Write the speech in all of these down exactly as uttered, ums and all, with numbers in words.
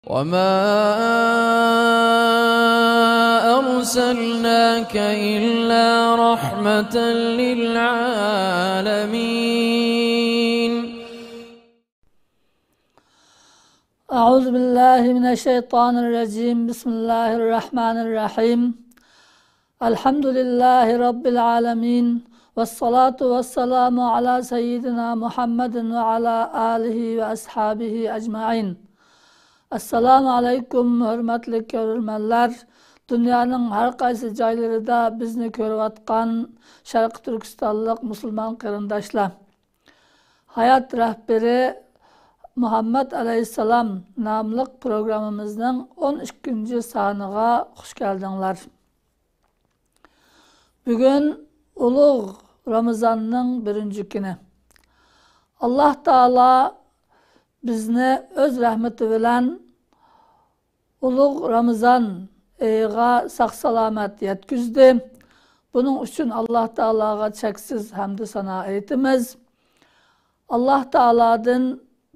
وما أرسلناك إلا رحمة للعالمين. أعوذ بالله من الشيطان الرجيم. بسم الله الرحمن الرحيم. الحمد لله رب العالمين. والصلاة والسلام على سيدنا محمد وعلى آله وأصحابه أجمعين. ئەسسالامۇ ئەلەيكۇم، ھۆرمەتلىك كۆرۈرمەنلەر، دۇنيانىڭ ھەر قايسى جايلىرىدا بىزنى كۆرۈۋاتقان شەرقىي تۈركىستانلىق مۇسۇلمان قېرىنداشلار. ھايات رەھبىرى مۇھەممەد ئەلەيھىسسالام ناملىق پروگراممىمىزنىڭ ئون ئىككىنچى سانىغا خۇش كەلدىڭلار. بۈگۈن ئۇلۇغ رامىزاننىڭ بىرىنچى كۈنى. ئاللاھ تائالا بىزنى ئۆز رەھمىتى بىلەن ئۇلۇغ رامىزان ئېيىغا ساق-سالامەت يەتكۈزدى. بۇنىڭ ئۈچۈن ئاللاھ تائالاغا چەكسىز ھەمدۇ سانا ئېيتىمىز. ئاللاھ تائالادىن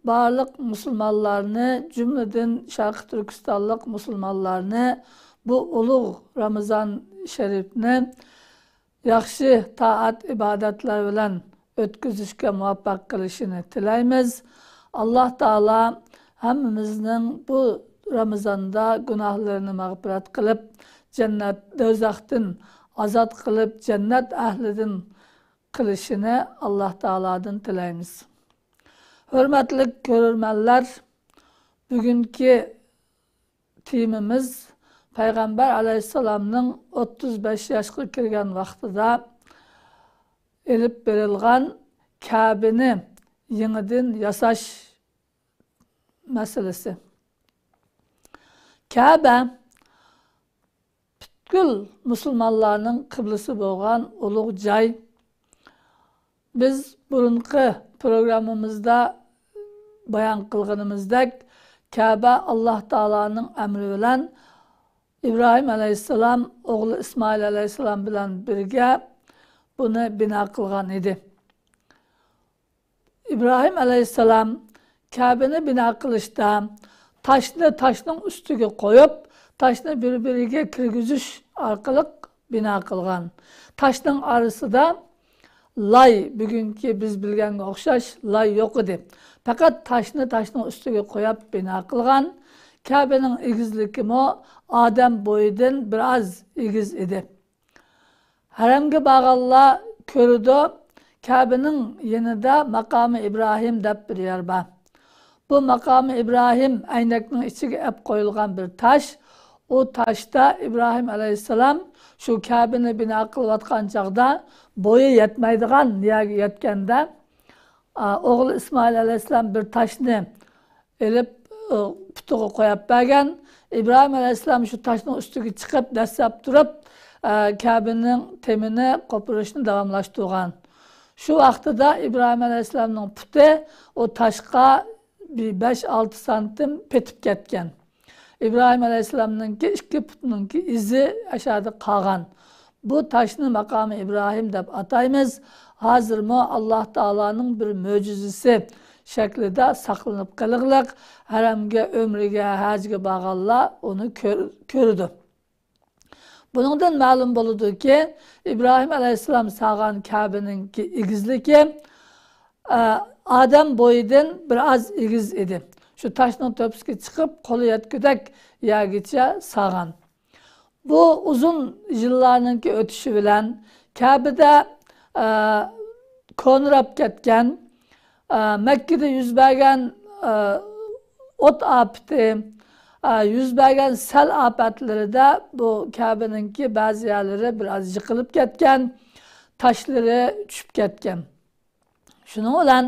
بارلىق مۇسۇلمانلارنى، جۈملىدىن شەرقىي تۈركىستانلىق مۇسۇلمانلارنى بۇ ئۇلۇغ رامىزان شەرىپنى ياخشى تائەت-ئىبادەتلەر بىلەن ئۆتكۈزۈشكە مۇۋەپپەق قىلىشىنى تىلەيمىز. ئاللاھ تائالا ھەممىمىزنىڭ بۇ رامىزاندا گۇناھلىرىنى مەغپىرەت قىلىپ، جەننەت، دوزاختىن ئازاد قىلىپ، جەننەت ئەھلىدىن قىلىشىنى ئاللاھ تائالادىن تىلەيمىز. ھۆرمەتلىك كۆرۈرمەنلەر، بۈگۈنكى تېمىمىز پەيغەمبەر ئەلەيھىسسالامنىڭ ئوتتۇز بەش ياشقا كىرگەن ۋاقتىدا ئېلىپ بېرىلغان كەبىنى يېڭىدىن ياساش مەسىلىسى. كەبە پۈتكۈل مۇسۇلمانلارنىڭ قىبلىسى بولغان ئۇلۇغ جاي. بىز بۇرۇنقى پروگراممىمىزدا بايان قىلغىنىمىزدەك، كەبە ئاللاھ تائالانىڭ ئەمرى بىلەن ئىبراھىم ئەلەيھىسسالام ئوغلى ئىسمائىل ئەلەيھىسسالام بىلەن بىرگە بۇنى بىنا قىلغان ئىدى. ئىبراھىم ئەلەيھىسسالام كەبىنى بىنا قىلىشتا تاشنى تاشنىڭ ئۈستىگە قويۇپ، تاشنى بىر-بىرىگە كىرگۈزۈش ئارقىلىق بىنا قىلغان. تاشنىڭ ئارىسىدا لاي، بۈگۈنكى بىز بىلگەنگە ئوخشاش لاي يوق ئىدى. پەقەت تاشنى تاشنىڭ ئۈستىگە قويۇپ بىنا قىلغان. كەبىنىڭ ئېگىزلىكىمۇ ئادەم بويىدىن بىر ئاز ئېگىز ئىدى. ھەرەمگە بارغانلار كۆرىدۇ، كەبىنىڭ يېنىدا ماقامى ئىبراھىم دەپ بىر يەر بار. بۇ ماقامى ئىبراھىم ئەينەكنىڭ ئىچىگە ئەپ قويۇلغان بىر تاش. ئۇ تاشتا ئىبراھىم ئەلەيھىسسالام شۇ كەبىنى بىنا قىلىۋاتقان چاغدا بويى يەتمەيدىغان يەرگە يەتكەندە، ئا، ئوغلى ئىسمائىل ئەلەيھىسسالام بىر تاشنى ئېلىپ، ئا، پۇتىغا قويۇپ بەرگەن. ئىبراھىم ئەلەيھىسسالام شۇ تاشنىڭ ئۈستىگە چىقىپ، دەسسەپ تۇرۇپ، ئا، كەبىنىڭ تېمىنى قوپۇرۇشنى داۋاملاشتۇرغان. شۇ ۋاقتىدا ئىبراھىم ئەلەيھىسسالامنىڭ پۇتى ئۇ تاشقا بىر بەش-ئالتە سانتىم پېتىپ كەتكەن. ئىبراھىم ئەلەيھىسسالامنىڭكى ئىككى پۇتىنىڭكى ئىزى ئەشەدە قالغان. بۇ تاشنى ماقامى ئىبراھىم دەپ ئاتايمىز. ھازىرمۇ ئاللاھ تائالانىڭ بىر مۆجىزىسى شەكلىدە ساقلىنىپ قېلىقلىق. ھەرەمگە، ئۆمرىگە، ھەجگە بارغانلار ئۇنى كۆر-، كۆرىدۇ. بۇنىڭدىن مەلۇم بولىدۇكى، ئىبراھىم ئەلەيھىسسالام سالغان كەبىنىڭكى ئېگىزلىكى، ئە، ئادەم بويىدىن بىر ئاز ئېگىز ئىدى. شۇ تاشنىڭ تۆپىسىگە چىقىپ، قولى يەتكۈدەك يەرگىچە سالغان. بۇ ئۇزۇن يىللارنىڭكى ئۆتۈشى بىلەن كەبىدە، ئە، كونىراپ كەتكەن، ئە، مەككىدە يۈز بەرگەن، ئە، ئوت ئاپىتى، ئە، يۈز بەرگەن سەل ئاپەتلىرىدە بۇ كەبىنىڭكى بەزى يەرلىرى بىر ئاز يىقىلىپ كەتكەن، تاشلىرى چۈشۈپ كەتكەن. شۇنىڭ بىلەن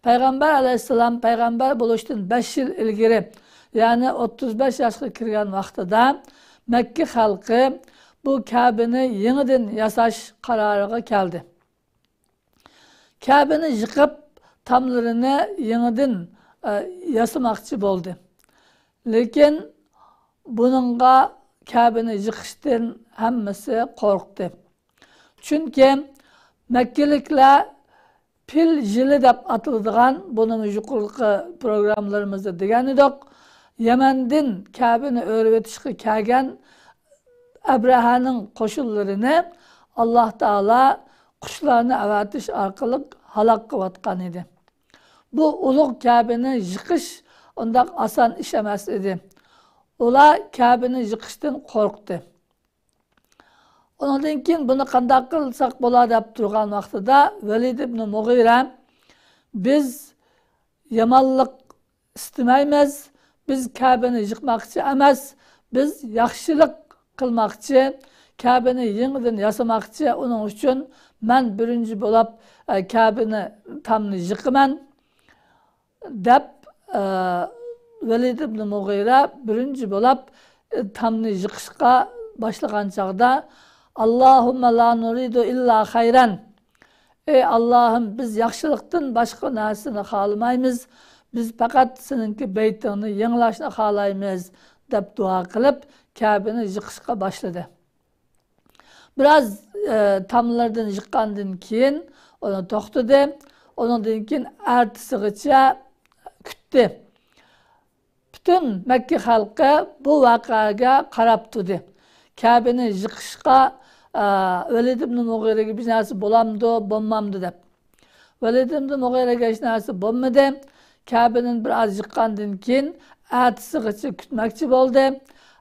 پەيغەمبەر ئەلەيھىسسالام پەيغەمبەر بولۇشتىن بەش يىل ئىلگىرى، يەنى ئوتتۇز بەش ياشقا كىرگەن ۋاقتىدا مەككە خەلقى بۇ كەبىنى يېڭىدىن ياساش قارارىغا كەلدى. كەبىنى يىقىپ، تاملىرىنى يېڭىدىن، ئە، ياسىماقچى بولدى. لېكىن بۇنىڭغا كەبىنى يىقىشتىن ھەممىسى قورقتى. چۈنكى مەككىلىكلەر پىل يىلى دەپ ئاتىلىدىغان، بۇنىمۇ يۇقىرىقى پروگراممىلىرىمىزدا دېگەن ئىدۇق، يەمەندىن كەبىنى ئۆرۈۋېتىشقا كەلگەن ئەبرەھەنىڭ قوشۇنلىرىنى ئاللاھ تائالا قۇشلارنى ئەۋەتىش ئارقىلىق ھالاك قىلىۋاتقان ئىدى. بۇ ئۇلۇغ كەبىنى يىقىش ئۇنداق ئاسان ئىش ئەمەس ئىدى. ئۇلار كەبىنى يىقىشتىن قورقتى. ئۇنىڭدىن كېيىن بۇنى قانداق قىلساق بولا دەپ تۇرغان ۋاقتىدا ۋەلىد ئىبنى مۇغىرە، بىز يامانلىق ئىستىمەيمىز، بىز كەبىنى يىقماقچى ئەمەس، بىز ياخشىلىق قىلماقچى، كەبىنى يېڭىدىن ياسىماقچى، ئۇنىڭ ئۈچۈن مەن بىرىنچى بولاپ، ئە، كەبىنى، تامنى يىقىمەن، دەپ، ئە، ۋەلىد ئىبنى مۇغىرە بىرىنچى بولاپ، ئە، تامنى يىقىشقا باشلىغان چاغدا، «ئاللاھۇممە لا نۇرىدۇ ئىللا خەيرەن.» «ئەي ئاللاھىم، بىز ياخشىلىقتىن باشقا نەرسىنى خالىمايمىز. بىز پەقەت سېنىڭكى بەيتىڭنى يېڭىلاشنى خالايمىز» دەپ دۇئا قىلىپ، كەبىنى يىقىشقا باشلىدى. بىراز، ئە، تاملىرىدىن يىققاندىن كېيىن ئۇنى توختىدى. ئۇنىڭدىن كېيىن ئەتىسىغىچە كۈتتى. پۈتۈن مەككە خەلقى بۇ ۋەقەگە قاراپ تۇردى. كەبىنى يىقىشقا، ئە، ۋەلىد ئىبنى مۇغىرەگە بىر نەرسە بولامدۇ، بولمامدۇ دەپ. ۋەلىد ئىبنى مۇغىرەگە ھېچ نەرسە بولمىدى. كەبىنى بىر ئاز يىققاندىن كېيىن، ئەتىسىغىچە كۈتمەكچى بولدى.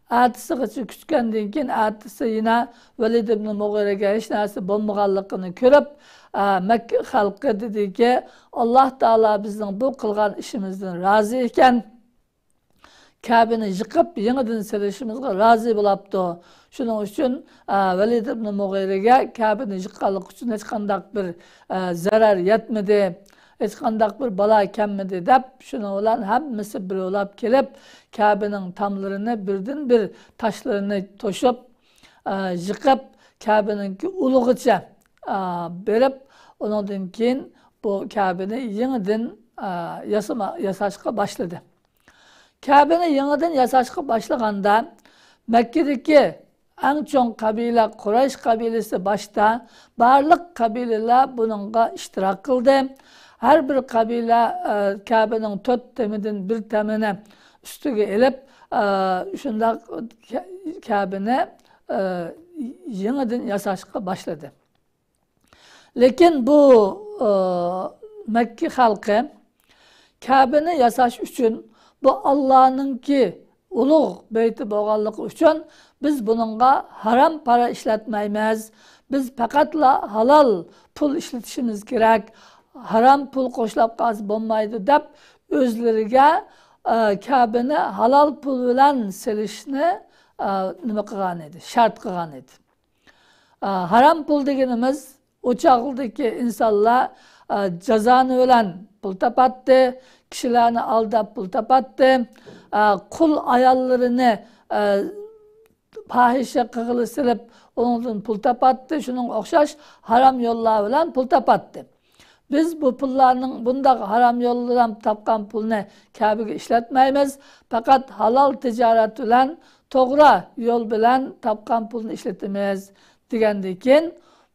ئەتىسىغىچە كۈتكەندىن كېيىن، ئەتىسى يەنە ۋەلىد ئىبنى مۇغىرەگە ھېچ نەرسە بولمىغانلىقىنى كۆرۈپ، ئە، مەككە خەلقى دېدىكى، «ئاللاھ تائالا بىزنىڭ بۇ قىلغان ئىشىمىزدىن رازى ئىكەن. كەبىنى يىقىپ، يېڭىدىن سېلىشىمىزغا رازى بولاپتۇ. شۇنىڭ ئۈچۈن، ئە، ۋەلىد ئىبنى مۇغىرەگە كەبىنى يىققانلىقى ئۈچۈن ھېچقانداق بىر، ئە، زەرەر يەتمىدى، ھېچقانداق بىر بالا كەلمىدى» دەپ، شۇنىڭ بىلەن ھەممىسى بىر بولاپ كېلىپ، كەبىنىڭ تاملىرىنى بىردىنبىر تاشلىرىنى توشۇپ، ئە، يىقىپ، كەبىنىڭكى ئۇلىغىچە، ئە، بېرىپ، ئۇنىڭدىن كېيىن بۇ كەبىنى يېڭىدىن، ئە، ياسىما-، ياساشقا باشلىدى. كەبىنى يېڭىدىن ياساشقا باشلىغاندا، مەككىدىكى ئەڭ چوڭ قەبىلە قۇرەيش قەبىلىسى باشتا، بارلىق قەبىلىلەر بۇنىڭغا ئىشتىراك قىلدى. ھەر بىر قەبىلە، ئە، كەبىنىڭ تۆت تېمىدىن بىر تېمىنى ئۈستىگە ئېلىپ، ئە، شۇنداق كە-، كەبىنى، ئە، يېڭىدىن ياساشقا باشلىدى. لېكىن بۇ، ئە، مەككە خەلقى كەبىنى ياساش ئۈچۈن، بۇ ئاللانىڭكى ئۇلۇغ بەيتى بولغانلىقى ئۈچۈن، بىز بۇنىڭغا ھارام پارا ئىشلەتمەيمىز. بىز پەقەتلا ھالال پۇل ئىشلىتىشىمىز كېرەك. ھارام پۇل قوشلاپ قالسا بولمايدۇ دەپ، ئۆزلىرىگە، ئە، كەبىنى ھالال پۇل بىلەن سېلىشنى، ئە، نېمە قىلغان ئىدى؟ شەرت قىلغان ئىدى. ئا، ھارام پۇل دېگىنىمىز، ئۇ چاغدىكى ئىنسانلار، ئا، جازانە بىلەن پۇل تاپاتتى، كىشىلەرنى ئالداپ پۇل تاپاتتى، ئا، قۇل ئاياللىرىنى، ئا، پاھىشە قىلغىلى سېلىپ، ئۇنىڭدىن پۇل تاپاتتى، شۇنىڭغا ئوخشاش ھارام يوللار بىلەن پۇل تاپاتتى. بىز بۇ پۇللارنىڭ، بۇنداق ھارام يول بىلەن تاپقان پۇلنى كەبىگە ئىشلەتمەيمىز، پەقەت ھالال تىجارەت بىلەن، توغرا يول بىلەن تاپقان پۇلنى ئىشلىتىمىز، دېگەندىن كېيىن،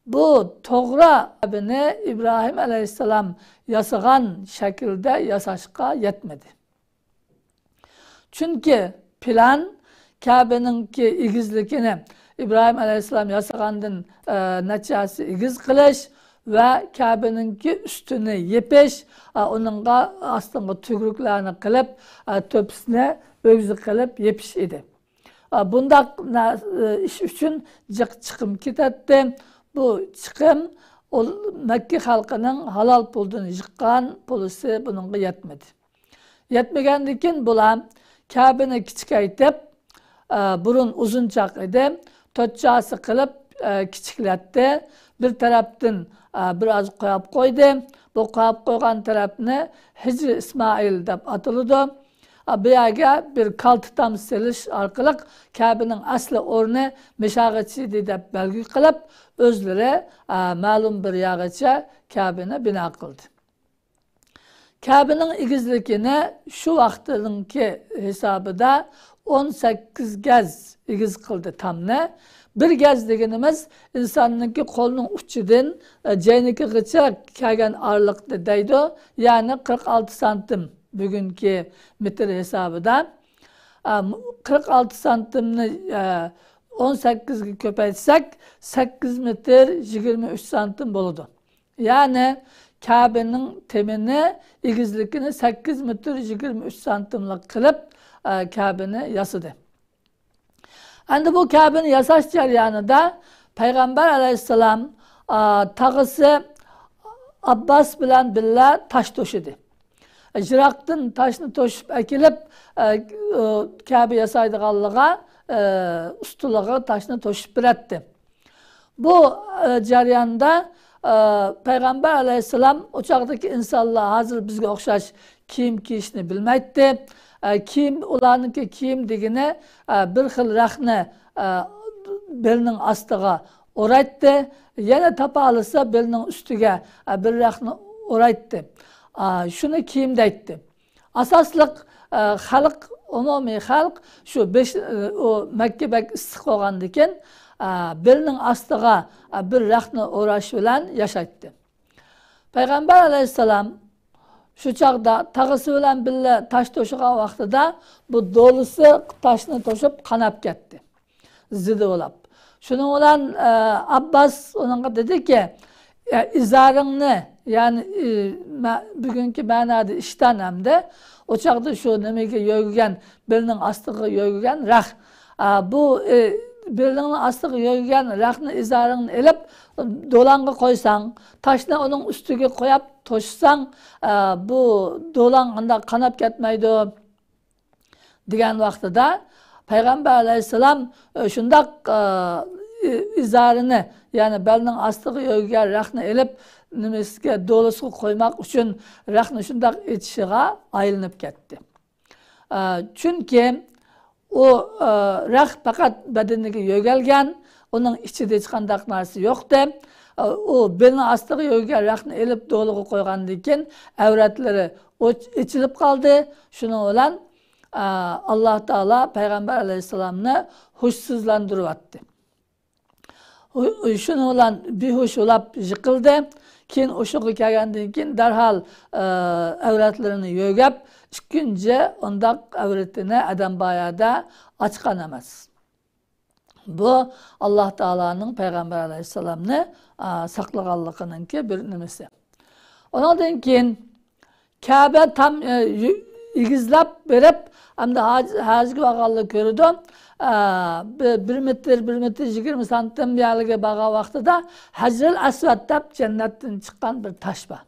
بۇ توغرا كەبىنى ئىبراھىم ئەلەيھىسسالام ياسىغان شەكىلدە ياساشقا يەتمىدى. چۈنكى پىلان كەبىنىڭكى ئېگىزلىكىنى، ئىبراھىم ئەلەيھىسسالام ياسىغاندىن، ئە، نەچچە ھەسسە ئېگىز قىلىش ۋە كەبىنىڭكى ئۈستىنى يېپىش، ئە، ئۇنىڭغا ئاستىنقى تۈگرۈكلەرنى قىلىپ، ئە، تۆپىسىنى ئۆگزە قىلىپ يېپىش ئىدى. ئە، بۇنداق نە-، ئىش ئۈچۈن جىق چىقىم كېتەتتى. بۇ چىقىم ئۇل-، مەككە خەلقىنىڭ ھالال پۇلدىن يىغقان پۇلىسى بۇنىڭغا يەتمىدى. يەتمىگەندىن كېيىن بۇلار كەبىنى كىچىكەيتىپ، ئە، بۇرۇن ئۇزۇنچاق ئىدى، تۆت چاسا قىلىپ، ئە، كىچىكلەتتى. بىر تەرەپتىن، ئە، بىر ئاز قويۇپ قويدى. بۇ قويۇپ قويغان تەرەپنى ھىجرى ئىسمائىل دەپ ئاتىلىدۇ. ئە، بۇ يەرگە بىر كالتا تام سېلىش ئارقىلىق كەبىنىڭ ئەسلى ئورنى مىشاغىچ ئىدى دەپ بەلگە قىلىپ، ئۆزلىرى، ئە، مەلۇم بىر يەرگىچە كەبىنى بىنا قىلدى. كەبىنىڭ ئېگىزلىكىنى شۇ ۋاقتىنىڭكى ھېسابىدا ئون سەككىز گەز ئېگىز قىلدى تامنى. بىر گەز دېگىنىمىز ئىنساننىڭكى قولىنىڭ ئۇچىدىن، ئە، جەينىكىغىچە كەلگەن ئارىلىقنى دەيدۇ. يەنى قىرىق ئالتە سانتىم بۈگۈنكى مېتىر ھېسابىدا. ئە، قىرىق ئالتە سانتىمنى، ئە، ئون سەككىزگە كۆپەيتسەك، سەككىز مېتىر يىگىرمە ئۈچ سانتىم بولىدۇ. يەنى كەبىنىڭ تېمىنى، ئېگىزلىكىنى سەككىز مېتىر يىگىرمە ئۈچ سانتىملىق قىلىپ، ئە، كەبىنى ياسىدى. ئەمدى بۇ كەبىنى ياساش جەريانىدا پەيغەمبەر ئەلەيھىسسالام، ئا، تاغىسى ئابباس بىلەن بىللە تاش توشىدى. يىراقتىن تاشنى توشۇپ ئەكېلىپ، ئە، ئۇ كەبە ياسايدىغانلىقىغا، ئە، ئۇستىلىغا تاشنى توشۇپ بېرەتتى. بۇ، ئە، جەرياندا، ئە، پەيغەمبەر ئەلەيھىسسالام ئۇ چاغدىكى ئىنسانلار ھازىر بىزگە ئوخشاش كىيىم كىيىشنى بىلمەيتتى. ئە، كىيىم، ئۇلارنىڭكى كىيىم دېگىنى، ئە، بىر خىل رەخنە، ئە، بېلىنىڭ ئاستىغا ئورايتتى. يەنە تاپالىسا بېلىنىڭ ئۈستىگە، ئە، بىر رەخنە ئورايتتى. ئا، شۇنى كىيىم دەيتتى. ئاساسلىق، ئە، خەلق، ئومۇمىي خەلق شۇ بېش-، ئە، ئۇ مەككە بەك ئىسسىق بولغاندىكىن، ئە، بېلىنىڭ ئاستىغا، ئە، بىر رەخنە ئوراش بىلەن ياشايتتى. پەيغەمبەر ئەلەيھىسسالام شۇ چاغدا تاغىسى بىلەن بىللە تاش توشۇغان ۋاقتىدا بۇ دولىسى تاشنى توشۇپ قاناپ كەتتى. زىدى بولاپ. شۇنىڭ بىلەن، ئە، ئابباس ئۇنىڭغا دېدىكى، ئە، ئىزارىڭنى، يەنى، ئى، مە-، بۈگۈنكى مەنادا ئىشتان ئەمدى، ئۇ چاغدا شۇ نېمىگە يۆگىگەن، بېلىنىڭ ئاستىغا يۆگىگەن رەخ. ئا، بۇ، ئى، بېلىنىڭ ئاستىغا يۆگىگەن رەخنە ئىزارىڭنى ئېلىپ، دولاڭغا قويساڭ، تاشنى ئۇنىڭ ئۈستىگە قويۇپ توشساڭ، ئا، بۇ دولاڭ ئانداق قاناپ كەتمەيدۇ. دېگەن ۋاقتىدا پەيغەمبەر ئەلەيھىسسالام، ئە، شۇنداق، ئە، ئى-، ئىزارىنى، يەنى بەلنىڭ ئاستىغا يۆگىگەن رەخنە ئېلىپ، نېمىسىگە، دولىسىغا قويماق ئۈچۈن رەخنە شۇنداق ئېچىشىغا ئايلىنىپ كەتتى. ئە، چۈنكى ئۇ، ئە، رەخ پەقەت بەدىنىگە يۆگەلگەن، ئۇنىڭ ئىچىدە ھېچقانداق نەرسە يوقتى. ئە، ئۇ بېلىنىڭ ئاستىغا يۆگىگەن رەخنە ئېلىپ دولىغا قويغاندىن كېيىن ئەۋرەتلىرى ئوچ-، ئېچىلىپ قالدى. شۇنىڭ بىلەن، ئە، ئاللا تائالا پەيغەمبەر ئەلەيھىسسالامنى ھوشسىزلاندۇرۇۋەتتى. ھو-، شۇنىڭ بىلەن بىھوش بولاپ يىقىلدى. كېيىن ھوشىغا كەلگەندىن كېيىن دەرھال، ئە، ئەۋرەتلىرىنى يۆگەپ، ئىككىنچى ئۇنداق ئەۋرىتىنى ئادەم بايادا ئاچقان ئەمەس. بۇ ئاللا تائالانىڭ پەيغەمبەر ئەلەيھىسسالامنى، ئا، ساقلىغانلىقىنىڭكى بىر نېمىسى. ئۇنىڭدىن كېيىن كەبە تام، ئە، يۈ-، ئېگىزلەپ بېرىپ، ئەمدى ھاج-، ھاجىگە بارغانلار كۆرىدۇ. ئە، بىر، بىر مېتىر، بىر مېتىر يىگىرمە سانتىم يەرلىككە بارغان ۋاقتىدا ھەجرىل ئەسۋەد دەپ جەننەتتىن چىققان بىر تاش بار.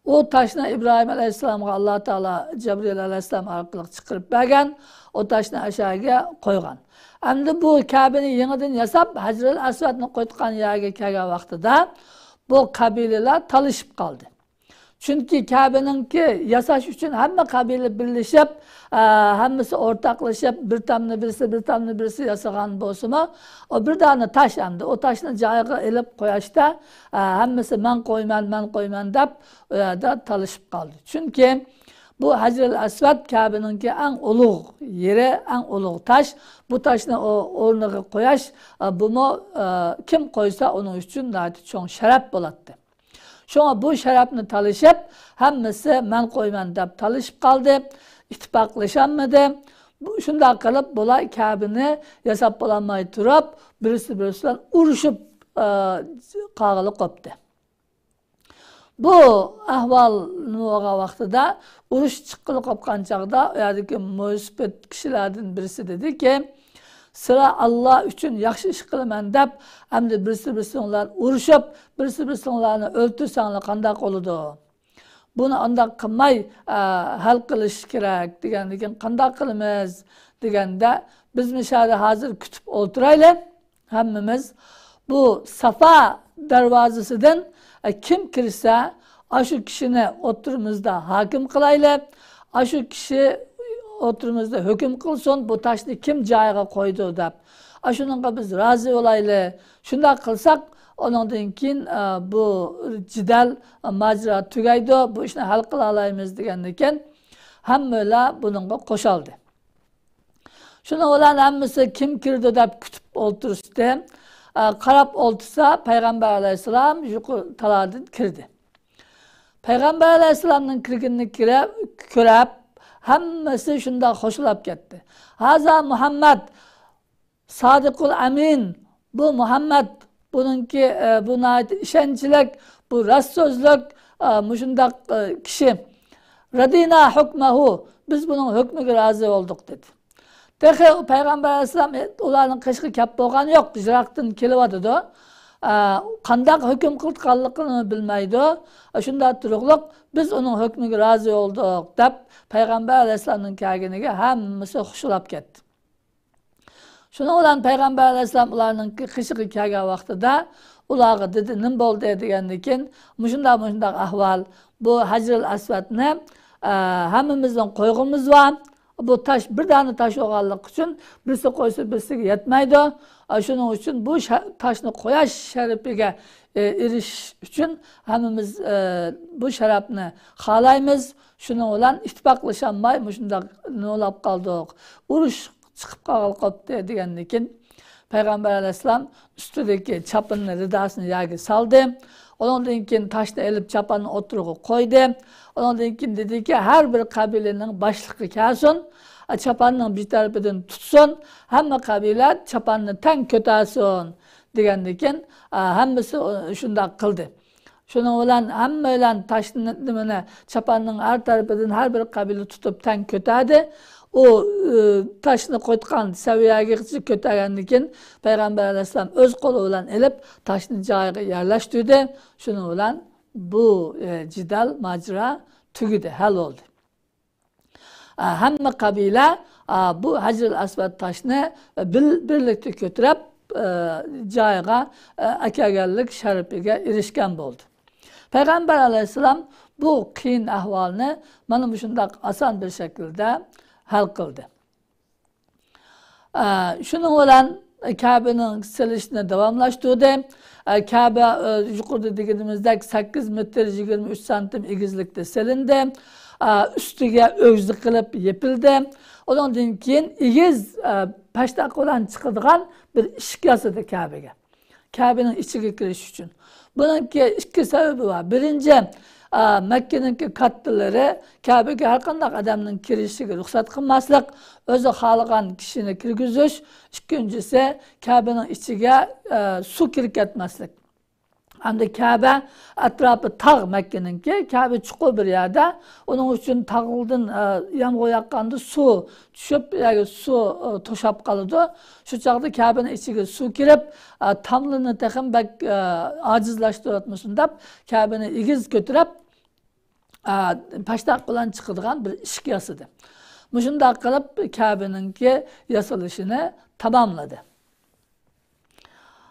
ئۇ تاشنى ئىبراھىم ئەلەيھىسسالامغا ئاللا تائالا جەبرىئىل ئەلەيھىسسالام ئارقىلىق چىقىرىپ بەرگەن. ئۇ تاشنى ئەشەگە قويغان. ئەمدى بۇ كەبىنى يېڭىدىن ياساپ، ھەجرىل ئەسۋەدنى قويۇتقان يەرگە كەلگەن ۋاقتىدا بۇ قەبىلىلەر تالىشىپ قالدى. چۈنكى كەبىنىڭكى ياساش ئۈچۈن ھەممە قەبىلە بىرلىشىپ، ئە، ھەممىسى ئورتاقلىشىپ، بىر تامنى بىرسى، بىر تامنى بىرسى ياسىغان بولسىمۇ، ئۇ بىر دانە تاش ئەمدى. ئۇ تاشنى جايىغا ئېلىپ قوياشتا، ئە، ھەممىسى مەن قويىمەن، مەن قويىمەن دەپ، ئۇ يەردە تالىشىپ قالدى. چۈنكى بۇ ھەجرىل ئەسۋەد كەبىنىڭكى ئەڭ ئۇلۇغ يېرى، ئەڭ ئۇلۇغ تاش. بۇ تاشنى ئۇ ئورنىغا قوياش، ئە، بۇمۇ، ئە، كىم قويسا ئۇنىڭ ئۈچۈن ناھايىتى چوڭ شەرەپ بولاتتى. شۇڭا بۇ شەرەپنى تالىشىپ، ھەممىسى مەن قويىمەن دەپ تالىشىپ قالدى، ئىتتىپاقلىشالمىدى. بۇ، شۇنداق قىلىپ بۇلار كەبىنى ياساپ بولالماي تۇرۇپ، بىرسى بىرسى بىلەن ئۇرۇشۇپ، ئە، قاغىلى قوپتى. بۇ ئەھۋال نېمە بولغان ۋاقتىدا، ئۇرۇش چىققىلى قوپقان چاغدا، ئۇ يەردىكى مۇسبىت كىشىلەردىن بىرسى دېدىكى، سىلەر ئاللا ئۈچۈن ياخشى ئىش قىلىمەن دەپ، ئەمدى بىرسى بىرسىڭلار ئۇرۇشۇپ، بىرسى بىرسىڭلارنى ئۆلتۈرسەڭلار قانداق بولىدۇ؟ بۇنى ئانداق قىلماي، ئە، ھەل قىلىش كېرەك دېگەندىن كېيىن، قانداق قىلىمىز دېگەندە، بىز مۇشۇ يەردە ھازىر كۈتۈپ ئولتۇرايلى. ھەممىمىز بۇ سافا دەرۋازىسىدىن، ئە، كىم كىرسە، ئاشۇ كىشىنى ئوتتۇرىمىزدا ھاكىم قىلايلى. ئاشۇ كىشى ئوتتۇرىمىزدا ھۆكۈم قىلسۇن، بۇ تاشنى كىم جايىغا قويىدۇ دەپ. ئاشۇنىڭغا بىز رازى بولايلى. شۇنداق قىلساق، ئۇنىڭدىن كېيىن، ئە، بۇ جېدەل، ماجىرا تۈگەيدۇ، بۇ ئىشنى ھەل قىلالايمىز دېگەندىكىن، ھەممىلا بۇنىڭغا قوشالدى. شۇنىڭ بىلەن ھەممىسى كىم كىرىدۇ دەپ كۈتۈپ ئولتۇرۇشتى. ئە، قاراپ ئولتۇرسا، پەيغەمبەر ئەلەيھىسسالام يۇقىرى تالادىن كىردى. پەيغەمبەر ئەلەيھىسسالامنىڭ كىرگىنىنى كىرە-، كۆرۈپ، ھەممىسى شۇنداق خوشلاپ كەتتى. ھازا مۇھەممەد سادىقۇل ئەمىن، بۇ مۇھەممەد، بۇنىڭكى، ئە، بۇ ناھايىتى ئىشەنچلىك، بۇ راست سۆزلۈك، ئە، مۇشۇنداق، ئە، كىشى. رەدىنا ھۆكمەھۇ، بىز بۇنىڭ ھۆكمىگە رازى بولدۇق، دېدى. تېخى پەيغەمبەر ئەلەيھىسسالام، ئە، ئۇلارنىڭ قېشىغا كەپ بولغان يوق، يىراقتىن كېلىۋاتىدۇ. ئە، قانداق ھۆكۈم قىلىدىغانلىقىنى بىلمەيدۇ. ئە، شۇنداق تۇرۇقلۇق، بىز ئۇنىڭ ھۆكمىگە رازى بولدۇق، دەپ پەيغەمبەر ئەلەيھىسسالامنىڭ كەلگىنىگە ھەممىسى خۇشلاپ كەتتى. شۇنىڭ بىلەن پەيغەمبەر ئەلەيھىسسالام ئۇلارنىڭ قېشىغا كەلگەن ۋاقتىدا ئۇلارغا دېدى، نېمە بولدى دېگەندىكىن، مۇشۇنداق، مۇشۇنداق ئەھۋال، بۇ ھەجرىل ئەسۋەدنى، ئە، ھەممىمىزنىڭ قويغۇمىز بار. بۇ تاش بىر دانە تاش بولغانلىقى ئۈچۈن بىرسى قويسا بىرسىگە يەتمەيدۇ. ئە، شۇنىڭ ئۈچۈن بۇ شە-، تاشنى قويۇش شەرىپىگە، ئە، ئېرىشىش ئۈچۈن ھەممىمىز، ئە، بۇ شەرەپنى خالايمىز. شۇنىڭ بىلەن ئىتتىپاقلىشالماي مۇشۇنداق نېمىلاپ قالدۇق. ئۇرۇش چىقىپ قالغىلى قوپتى دېگەندىن كېيىن، پەيغەمبەر ئەلەيھىسسالام ئۈستىدىكى چاپىنىنى، رىداسىنى يەرگە سالدى. ئۇنىڭدىن كېيىن تاشنى ئېلىپ چاپاننى ئوتتۇرىغا قويدى. ئۇنىڭدىن كېيىن دېدىكى، ھەر بىر قەبىلىنىڭ باشلىقى كەلسۇن، چاپاننىڭ بىر تەرىپىدىن تۇتسۇن، ھەممە قەبىلە چاپاننى تەڭ كۆتەرسۇن دېگەندىن كېيىن، ھەممىسى شۇنداق قىلدى. شۇنىڭ بىلەن ھەممەيلەن تاشنى، نېمىنى، چاپاننىڭ ھەر تەرىپىدىن ھەر بىر قەبىلە تۇتۇپ تەڭ كۆتەردى. ئۇ، ئى، تاشنى قويغان سەۋىيەگە كۆتەرگەندىن كېيىن، پەيغەمبەر ئەلەيھىسسالام ئۆز قولى بىلەن ئېلىپ، تاشنى جايىغا يەرلەشتۈردى. شۇنىڭ بىلەن بۇ، ئى، جېدەل، ماجىرا تۈگىدى، ھەل بولدى. ئا، ھەممە قەبىلە، ئا، بۇ ھەجرىل ئەسۋەد تاشنى بىل-، بىرلىكتە كۆتۈرۈپ، ئا، جايىغا، ئا، ئەكەلگەنلىك شەرىپىگە ئېرىشكەن بولدى. پەيغەمبەر ئەلەيھىسسالام بۇ قىيىن ئەھۋالنى مانا مۇشۇنداق ئاسان بىر شەكىلدە ھەل قىلدى. ئە، شۇنىڭ بىلەن كەبىنىڭ سېلىشنى داۋاملاشتۇردى. ئە، كەبە، ئە، يۇقىرىدا دېگىنىمىزدەك سەككىز مېتىر يىگىرمە ئۈچ سانتىم ئېگىزلىكتە سېلىندى. ئە، ئۈستىگە ئۆگزە قىلىپ يېپىلدى. ئۇنىڭدىن كېيىن ئېگىز، ئە، پەشتاق بىلەن چىقىدىغان بىر ئىشىك ياسىدى كەبىگە. كەبىنىڭ ئىچىگە كىرىش ئۈچۈن. بۇنىڭكى ئىككى سەۋەبى بار. بىرىنچى، ئا، مەككىنىڭكى كاتتىلىرى كەبىگە ھەر قانداق ئادەمنىڭ كىرىشىگە رۇخسەت قىلماسلىق، ئۆزى خالىغان كىشىنى كىرگۈزۈش. ئىككىنچىسى، كەبىنىڭ ئىچىگە، ئا، سۇ كىرىپ كەتمەسلىك. ھەمدە كەبە ئەتراپى تاغ مەككىنىڭكى، كەبە چوققا بىر يەردە. ئۇنىڭ ئۈچۈن تاغدىن، ئا، يامغۇر ياغقاندا سۇ چۈشۈپ، ياكى سۇ، ئا، توشاپ قالىدۇ. شۇ چاغدا كەبىنىڭ ئىچىگە سۇ كىرىپ، ئا، تاملىنى تېخىمۇ بەك، ئا، ئاجىزلاشتۇرۇۋەتمىسۇن دەپ، كەبىنى ئېگىز كۆتۈرۈپ، ئا، پەشتاق بىلەن چىقىدىغان بىر ئىشىك ياسىدى. مۇشۇنداق قىلىپ كەبىنىڭكى ياسىلىشىنى تاماملىدى.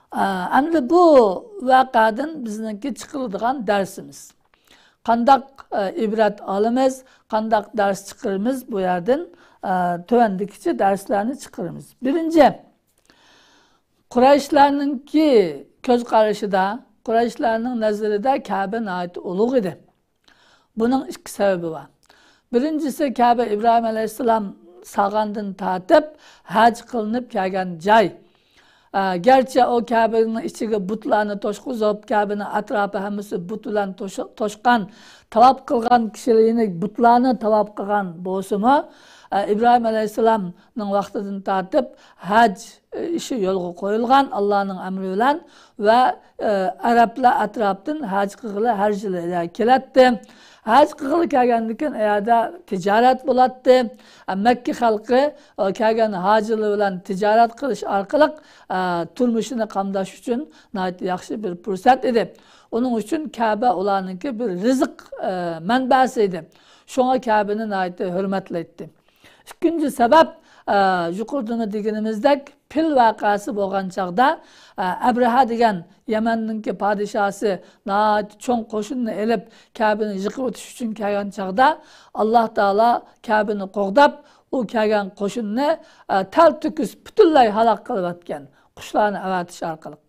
ئا، ئەمدى بۇ ۋەقەدىن بىزنىڭكى چىقىرىدىغان دەرسىمىز. قانداق، ئا، ئىبرەت ئالىمىز، قانداق دەرس چىقىرىمىز بۇ يەردىن، ئا، تۆۋەندىكىچە دەرسلەرنى چىقىرىمىز. بىرىنچى، قۇرەيشلەرنىڭكى كۆز قارىشىدا، قۇرەيشلەرنىڭ نەزىرىدە كەبە ناھايىتى ئۇلۇغ ئىدى. بۇنىڭ ئىككى سەۋەبى بار. بىرىنچىسى، كەبە ئىبراھىم ئەلەيھىسسالام سالغاندىن تارتىپ ھەج قىلىنىپ كەلگەن جاي. ئە، گەرچە ئۇ كەبىنىڭ ئىچىگە بۇتلارنى توشقۇزۇپ، كەبىنىڭ ئەتراپى ھەممىسى بۇت بىلەن توش-، توشقان، تاۋاپ قىلغان كىشىلەرنى بۇتلارنى تاۋاپ قىلغان بولسىمۇ، ئە، ئىبراھىم ئەلەيھىسسالامنىڭ ۋاقتىدىن تارتىپ ھەج ئىشى يولغا قويۇلغان ئاللانىڭ ئەمرى بىلەن ۋە، ئە، ئەرەبلەر ئەتراپتىن ھەج قىلغىلى ھەر يىلى كېلەتتى. ھەج قىلغىلى كەلگەندىن كېيىن ئۇ يەردە تىجارەت بولاتتى. ئە، مەككە خەلقى، ئە، كەلگەن ھاجىلار بىلەن تىجارەت قىلىش ئارقىلىق، ئە، تۇرمۇشىنى قامداش ئۈچۈن ناھايىتى ياخشى بىر پۇرسەت ئىدى. ئۇنىڭ ئۈچۈن كەبە ئۇلارنىڭكى بىر رىزىق، ئە، مەنبەسى ئىدى. شۇڭا كەبىنى ناھايىتى ھۆرمەتلەيتتى. ئىككىنچى سەۋەب، ئە، يۇقىرىدىمۇ دېگىنىمىزدەك، پىل ۋەقەسى بولغان چاغدا، ئە، ئەبرەھە دېگەن يەمەننىڭكى پادىشاھسى ناھايىتى چوڭ قوشۇننى ئېلىپ، كەبىنى يىقىۋېتىش ئۈچۈن كەلگەن چاغدا، ئاللا تائالا كەبىنى قوغداپ، ئۇ كەلگەن قوشۇننى، ئە، تەلتۆكۈس پۈتۈنلەي ھالاك قىلىۋەتكەن، قۇشلارنى ئەۋەتىش ئارقىلىق.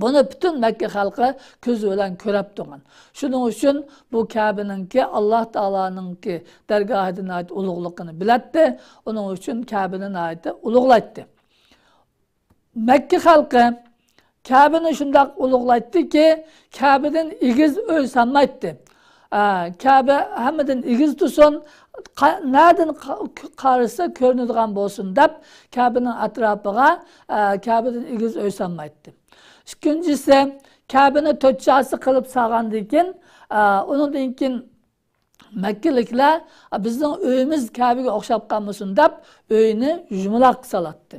بۇنى پۈتۈن مەككە خەلقى كۆزى بىلەن كۆرۈپ تۇرغان. شۇنىڭ ئۈچۈن بۇ كەبىنىڭكى ئاللا تائالانىڭكى دەرگاھىدا ناھايىتى ئۇلۇغلۇقىنى بىلەتتى. ئۇنىڭ ئۈچۈن كەبىنى ناھايىتى ئۇلۇغلايتتى. مەككە خەلقى كەبىنى شۇنداق ئۇلۇغلايتتىكى، كەبىدىن ئېگىز ئۆي سالمايتتى. ئە، كەبە ھەممىدىن ئېگىز تۇرسۇن، قا-، نەدىن قا-، قارىسا كۆرۈنىدىغان بولسۇن دەپ، كەبىنىڭ ئەتراپىغا، ئە، كەبىدىن ئېگىز ئۆي سالمايتتى. ئىككىنچىسى، كەبىنى تۆت چاسا قىلىپ سالغاندىن كېيىن، ئە، ئۇنىڭدىن كېيىن مەككىلىكلەر، «بىزنىڭ ئۆيىمىز كەبىگە ئوخشاپ قالمىسۇن» دەپ، ئۆينى يۇمىلاق سالاتتى.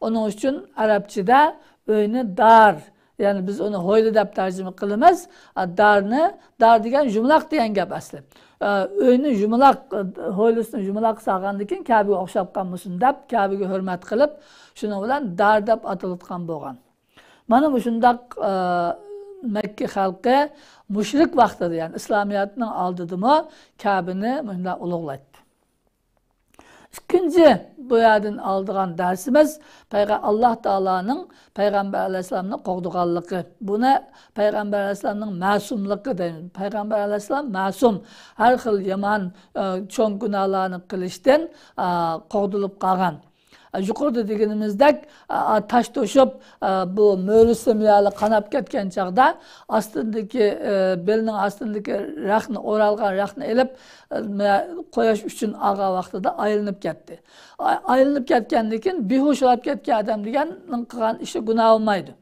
ئۇنىڭ ئۈچۈن ئەرەبچىدە ئۆينى دار، يەنى بىز ئۇنى ھويلا دەپ تەرجىمە قىلىمىز. دارنى، دار دېگەن يۇمىلاق دېگەن گەپ ئەسلى. ئۆينى يۇمىلاق، ھويلىسىنى يۇمىلاق سالغاندىن كېيىن، كەبىگە ئوخشاپ قالمىسۇن دەپ، كەبىگە ھۆرمەت قىلىپ، شۇنىڭ بىلەن دار دەپ ئاتىلىدىغان بولغان. مانا مۇشۇنداق، ئە، مەككە خەلقى مۇشرىك ۋاقتىدا، يەنى ئىسلامىيەتنىڭ ئالدىدىمۇ كەبىنى مۇشۇنداق ئۇلۇغلايتتى. ئىككىنچى بۇ يەردىن ئالىدىغان دەرسىمىز پەيغە-، ئاللاھ تائالانىڭ پەيغەمبەر ئەلەيھىسسالامنى قوغدىغانلىقى. بۇنى پەيغەمبەر ئەلەيھىسسالامنىڭ مەسۇملۇقى دەيمىز. پەيغەمبەر ئەلەيھىسسالام مەسۇم، ھەر خىل يامان، ئە، چوڭ گۇناھلارنى قىلىشتىن، ئە، قوغدىلىپ قالغان. يۇقىرىدا دېگىنىمىزدەك، ئا، تاش توشۇپ، ئا، بۇ مۈرە سىمىيالى قاناپ كەتكەن چاغدا ئاستىندىكى، ئا، بېلىنىڭ ئاستىندىكى رەختنى، ئورالغان رەختنى ئېلىپ، ئا، مە-، قوياش ئۈچۈن ئالغان ۋاقتىدا ئايلىنىپ كەتتى. ئا-، ئايلىنىپ كەتكەندىن كېيىن بىھۇش بولاپ كەتكەن ئادەم دېگەننىڭ قىلغان ئىشى گۇناھ بولمايدۇ.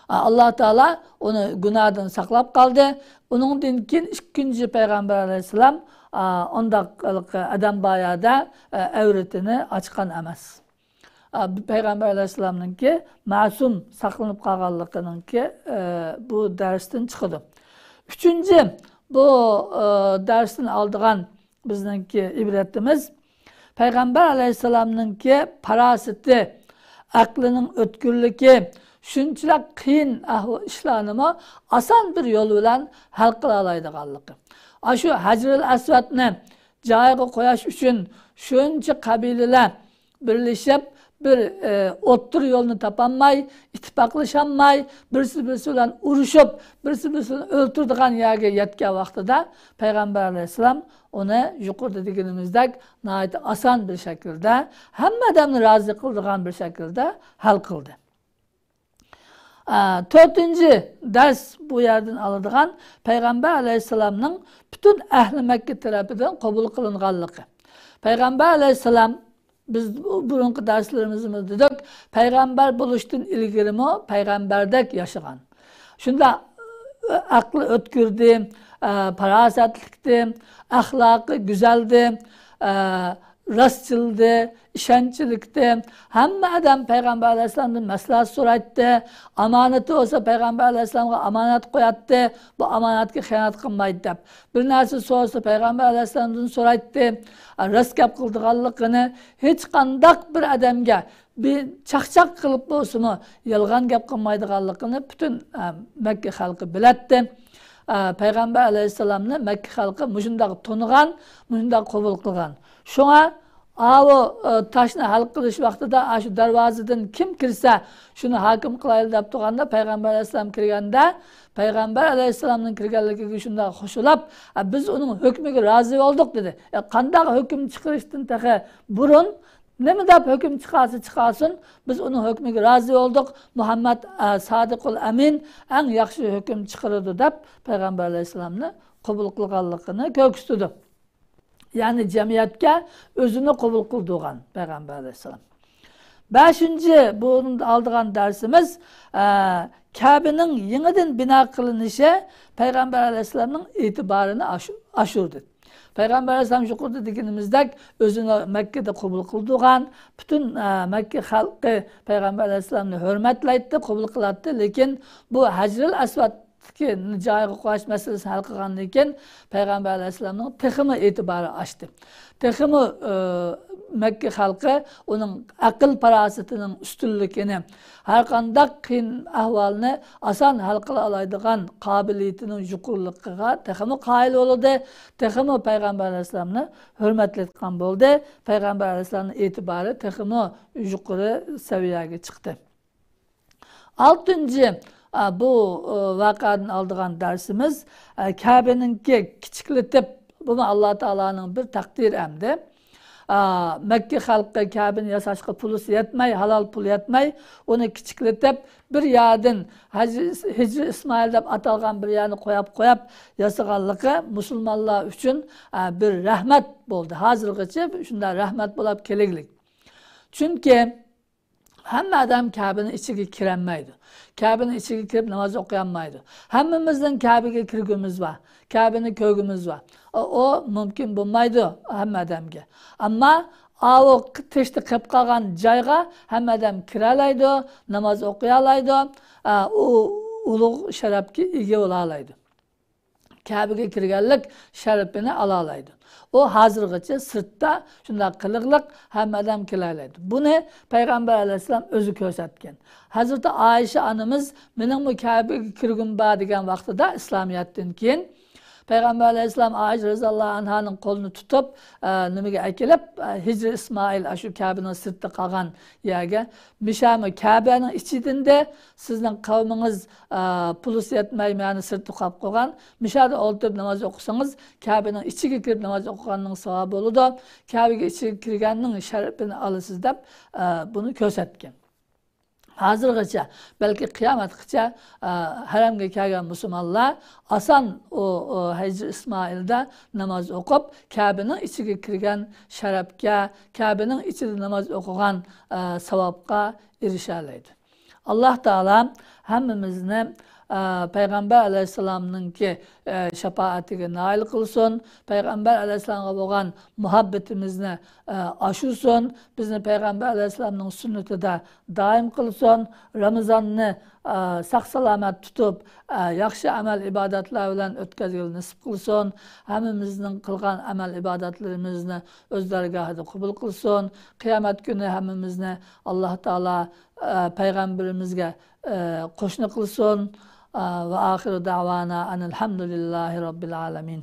ئاللاھ تائالا ئۇنى گۇناھدىن ساقلاپ قالدى. ئۇنىڭدىن كېيىن ئىككىنچى پەيغەمبەر ئەلەيھىسسالام، ئا، ئۇنداق ئادەم بار يەردە، ئا، ئەۋرىتىنى ئاچقان ئەمەس. ئا، پەيغەمبەر ئەلەيھىسسالامنىڭكى مەسۇم ساقلىنىپ قالغانلىقىنىڭكى، ئا، بۇ دەرستىن چىقىدۇ. ئۈچىنچى، بۇ، ئا، دەرستىن ئالىدىغان بىزنىڭكى ئىبرىتىمىز، پەيغەمبەر ئەلەيھىسسالامنىڭكى پاراسىتى، ئەقلىنىڭ ئۆتكۈرلۈكى، شۇنچىلىك قىيىن ئەھۋا-، ئىشلارنىمۇ ئاسان بىر يول بىلەن ھەل قىلالايدىغانلىقى. ئاشۇ ھەجرىل ئەسۋەدنى جايىغا قويۇش ئۈچۈن شۇنچە قەبىلىلەر بىرلىشىپ، بىر، ئە، ئوتتۇرا يولنى تاپالماي، ئىتتىپاقلىشالماي، بىرسى بىرسى بىلەن ئۇرۇشۇپ، بىرسى بىرسىنى ئۆلتۈرىدىغان يەرگە يەتكەن ۋاقتىدا، پەيغەمبەر ئەلەيھىسسالام ئۇنى يۇقىرىدا دېگىنىمىزدەك ناھايىتى ئاسان بىر شەكىلدە، ھەممە ئادەمنى رازى قىلىدىغان بىر شەكىلدە ھەل قىلدى. ئە، تۆتىنچى دەرس بۇ يەردىن ئالىدىغان پەيغەمبەر ئەلەيھىسسالامنىڭ پۈتۈن ئەھلى مەككە تەرىپىدىن قوبۇل قىلىنغانلىقى. پەيغەمبەر ئەلەيھىسسالام، بىز بۇ-، بۇرۇنقى دەرسلىرىمىزدىمۇ دېدۇق، پەيغەمبەر بولۇشتىن ئىلگىرىمۇ پەيغەمبەردەك ياشىغان. شۇنداق، ئە، ئەقلى ئۆتكۈردى، ئە، پاراسەتلىكتى، ئەخلاقى گۈزەلدى، ئە، راستچىلدى، ئىشەنچلىكتى. ھەممە ئادەم پەيغەمبەر ئەلەيھىسسالامدىن مەسلىھەت سورايتتى. ئامانىتى بولسا پەيغەمبەر ئەلەيھىسسالامغا ئامانەت قوياتتى. بۇ ئامانەتكە خىيانەت قىلمايدۇ دەپ. بىر نەرسە سورىسا پەيغەمبەر ئەلەيھىسسالامدىن سورايتتى. راست گەپ قىلىدىغانلىقىنى، ھېچقانداق بىر ئادەمگە بىر چاقچاق قىلىپ بولسىمۇ يالغان گەپ قىلمايدىغانلىقىنى پۈتۈن، ئە، مەككە خەلقى بىلەتتى. ئە، پەيغەمبەر ئەلەيھىسسالامنى مەككە خەلقى مۇشۇنداق تونۇغان، مۇشۇنداق قوبۇل قىلغان. شۇڭا ئاۋۇ، ئە، تاشنى ھەل قىلىش ۋاقتىدا، ئاشۇ دەرۋازىدىن كىم كىرسە، شۇنى ھاكىم قىلايلى دەپ تۇرغاندا، پەيغەمبەر ئەلەيھىسسالام كىرگەندە، پەيغەمبەر ئەلەيھىسسالامنىڭ كىرگەنلىكىگە شۇنداق خۇشۇلاپ، «ئە، بىز ئۇنىڭ ھۆكمىگە رازى بولدۇق» دېدى. ئە، قانداق ھۆكۈم چىقىرىشتىن تېخى بۇرۇن، نېمە دەپ ھۆكۈم چىقارسا چىقارسۇن، بىز ئۇنىڭ ھۆكمىگە رازى بولدۇق. مۇھەممەد، ئە، سادىقۇل ئەمىن ئەڭ ياخشى ھۆكۈم چىقىرىدۇ دەپ پەيغەمبەر ئەلەيھىسسالامنى قوبۇل قىلغانلىقىنى كۆرسىتىدۇ. يەنى جەمئىيەتكە ئۆزىنى قوبۇل قىلدۇرغان پەيغەمبەر ئەلەيھىسسالام. بەشىنچى، بۇنىڭدا ئالىدىغان دەرسىمىز، ئە، كەبىنىڭ يېڭىدىن بىنا قىلىنىشى پەيغەمبەر ئەلەيھىسسالامنىڭ ئېتىبارىنى ئاشۇ-، ئاشۇردى. پەيغەمبەر ئەلەيھىسسالام يۇقىرىدا دېگىنىمىزدەك ئۆزىنى مەككىدە قوبۇل قىلدۇرغان، پۈتۈن، ئە، مەككە خەلقى پەيغەمبەر ئەلەيھىسسالامنى ھۆرمەتلەيتتى، قوبۇل قىلاتتى. لېكىن بۇ ھەجرىل ئەسۋەد جايىغا قويۇش مەسىلىسىنى ھەل قىلغاندىن كېيىن، پەيغەمبەر ئەلەيھىسسالامنىڭ تېخىمۇ ئېتىبارى ئاشتى. تېخىمۇ، ئى، مەككە خەلقى ئۇنىڭ ئەقىل پاراسىتىنىڭ ئۈستۈنلۈكىنى، ھەرقانداق قىيىن ئەھۋالنى ئاسان ھەل قىلالايدىغان قابىلىيىتىنىڭ يۇقىرىلىقىغا تېخىمۇ قايىل بولدى، تېخىمۇ پەيغەمبەر ئەلەيھىسسالامنى ھۆرمەتلەيدىغان بولدى. پەيغەمبەر ئەلەيھىسسالامنىڭ ئېتىبارى تېخىمۇ يۇقىرى سەۋىيەگە چىقتى. ئالتىنچى، ئە، بۇ، ئە، ۋەقەدىن ئالىدىغان دەرسىمىز، ئە، كەبىنىڭكى كىچىكلىتىپ، بۇمۇ ئاللا تائالانىڭ بىر تەقدىر ئەمدى. ئا، مەككە خەلقى كەبىنى ياساشقا پۇلىسى يەتمەي، ھالال پۇل يەتمەي، ئۇنى كىچىكلىتىپ، بىر يەردىن ھەج-، ھىجرى ئىسمائىل دەپ ئاتالغان بىر يەرنى قوياپ، قوياپ ياسىغانلىقى مۇسۇلمانلار ئۈچۈن، ئا، بىر رەھمەت بولدى. ھازىرغىچە شۇنداق رەھمەت بولاپ كېلىگلىك. چۈنكى ھەممە ئادەم كەبىنىڭ ئىچىگە كىرەلمەيدۇ. كەبىنىڭ ئىچىگە كىرىپ ناماز ئوقۇيالمايدۇ. ھەممىمىزنىڭ كەبىگە كىرگۈمىز بار. كەبىنى كۆرگۈمىز بار. ئۇ، ئۇ مۇمكىن بولمايدۇ ھەممە ئادەمگە. ئەمما ئاۋۇ تېشىدا قېلىپ قالغان جايغا ھەممە ئادەم كىرەلەيدۇ، ناماز ئوقۇيالايدۇ. ئا، ئۇ ئۇلۇغ شەرەپكە ئىگە بولالايدۇ. كەبىگە كىرگەنلىك شەرىپىنى ئالالايدۇ. ئۇ ھازىرغىچە سىرتتا شۇنداق قىلىقلىق ھەممە ئادەم كېلەلەيدۇ. بۇنى پەيغەمبەر ئەلەيھىسسالام ئۆزى كۆرسەتكەن. ھەزرىتى ئائىشە ئانىمىز، مېنىڭمۇ كەبىگە كىرگۈم بار دېگەن ۋاقتىدا ئىسلامىيەتتىن كېيىن پەيغەمبەر ئەلەيھىسسالام ئائىشە رەزىياللاھۇ ئەنھانىڭ قولىنى تۇتۇپ، ئە، نېمىگە ئەكېلىپ، ئە، ھىجرى ئىسمائىل، ئاشۇ كەبىنىڭ سىرتىدا قالغان يەرگە، مىشامۇ كەبەنىڭ ئىچىدىندە سىزنىڭ قەۋمىڭىز، ئە، پۇلىسى يەتمەي مەنى سىرتتا قاپ قويغان، مىشادا ئولتۇرۇپ ناماز ئوقۇسىڭىز، كەبىنىڭ ئىچىگە كىرىپ ناماز ئوقۇغاننىڭ ساۋابى بولىدۇ، كەبىگە ئىچىگە كىرگەننىڭ شەرىپىنى ئالىسىز دەپ، ئە، بۇنى كۆرسەتكەن. ھازىرغىچە، بەلكى قىيامەتكىچە، ئە، ھەرەمگە كەلگەن مۇسۇلمانلار ئاسان ئۇ، ئۇ ھەجرى ئىسمائىلدا ناماز ئوقۇپ، كەبىنىڭ ئىچىگە كىرگەن شەرەپكە، كەبىنىڭ ئىچىدە ناماز ئوقۇغان، ئە، ساۋابقا ئېرىشەلەيدۇ. ئاللاھ تائالا ھەممىمىزنى، ئە، پەيغەمبەر ئەلەيھىسسالامنىڭكى، ئە، شاپائەتىگە نائىل قىلسۇن، پەيغەمبەر ئەلەيھىسسالامغا بولغان مۇھەببىتىمىزنى، ئە، ئاشۇرسۇن، بىزنى پەيغەمبەر ئەلەيھىسسالامنىڭ سۈننىتىدە دائىم قىلسۇن، رامىزاننى، ئە، ساق-سالامەت تۇتۇپ، ئە، ياخشى ئەمەل-ئىبادەتلەر بىلەن ئۆتكۈزگىلى نېسىپ قىلسۇن، ھەممىمىزنىڭ قىلغان ئەمەل-ئىبادەتلىرىمىزنى ئۆز دەرگاھىدا قوبۇل قىلسۇن، قىيامەت كۈنى ھەممىمىزنى ئاللاھ تائالا، ئە، پەيغەمبىرىمىزگە، ئە، قوشنا قىلسۇن. ئە، ۋە ئاخىرۇ دەۋانا ئەنىلھەمدۇلىللاھى رەببىل ئالەمىن.